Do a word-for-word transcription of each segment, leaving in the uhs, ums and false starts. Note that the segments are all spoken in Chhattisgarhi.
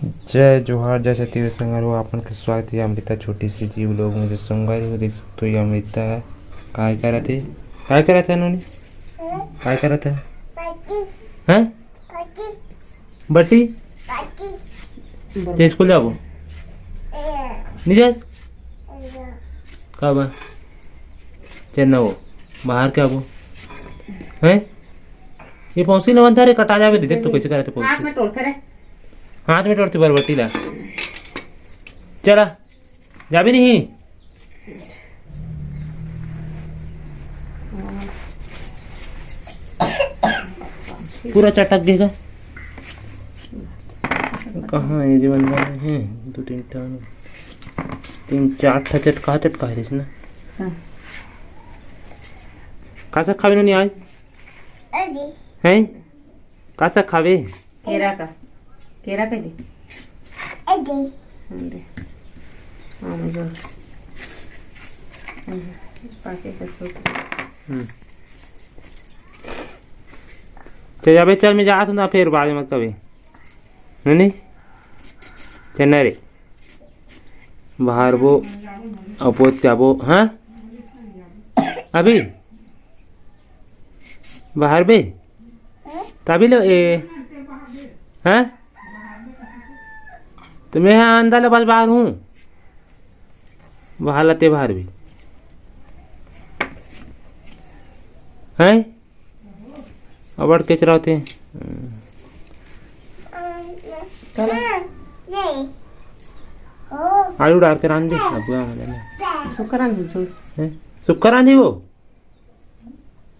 जय जोहार, जय छत्तीसगढ़ संगवारी हो, आप मन के स्वागत हे अमृता छोटी सी जी vlog में। जो संगवारी हो, देख सकते हो, ये अमृता काय करत हे? काय करत हे नोनी? काय करत हे? बटी। हैं? बटी। बटी? बटी। ते स्कूल जाबो? ए। नहीं जास? ए। का बा? चल ना वो, बाहर के आबो। हैं? ये पौंसी न बनता रे, कटा जाबे, देख तो कैसे करत हे पौंसी। हाथ में टोरथे रे। हाथ में टोरथे बरबट्टी ला। चला, जाबे नहीं। पूरा चटक गे गा। कहाँ ये जो बन रहा है? दो तीन ठन, तीन चार ठा चटका, चटका है इसमें। हाँ। का साग खाबे नोनी आज? अरे। हैं? का साग खाबे? केरा का, केरा का दे। अरे। हाँ, दे। हाँ, मैं जोर। हम्म, पाके का सोच। हम्म। चल, अबे चल, मैं जात हूँ ना, फिर बाद में कभी। नहीं, नहीं? चल ना रे। बाहर वो, अब वो क्या वो, हाँ? अभी? बाहर बे? तभी लो, ए, हैं? तो मैं यहाँ अंदर ले बस बाहर हूँ। बाहर लाते बाहर भी। हैं? अबड़ केचरा होते। चलो। आलू डाल के रांध दे, अब बुआ मजा नहीं। सुक्खा रांध दे, छोड़। हैं? सुक्खा रांधी वो?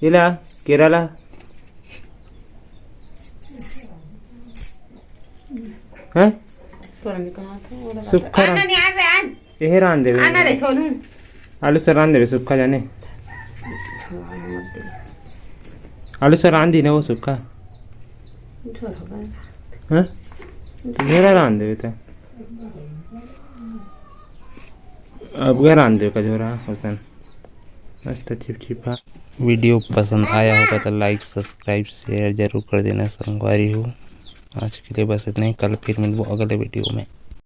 ये ला, केरा ला। हैं? तोरा निकलना था, वो लगा सुक्खा था। रांध। आना नहीं, आ रहे, आन। यही रांध देवे। आना रे, छोनू। आलू से रांध देवे, सुक्खा जाने। आलू से रांध दी ना वो सुक्खा। झोरा बन। हैं? झोरा रांध देवे तो। अब घर आन दे का झोरा, हुसैन। मस्त चिपचिपा। वीडियो पसंद आया होगा तो like, subscribe, share जरूर कर देना संगवारी हो। आज के लिए बस इतना ही, कल फिर मिलबो अगले वीडियो में।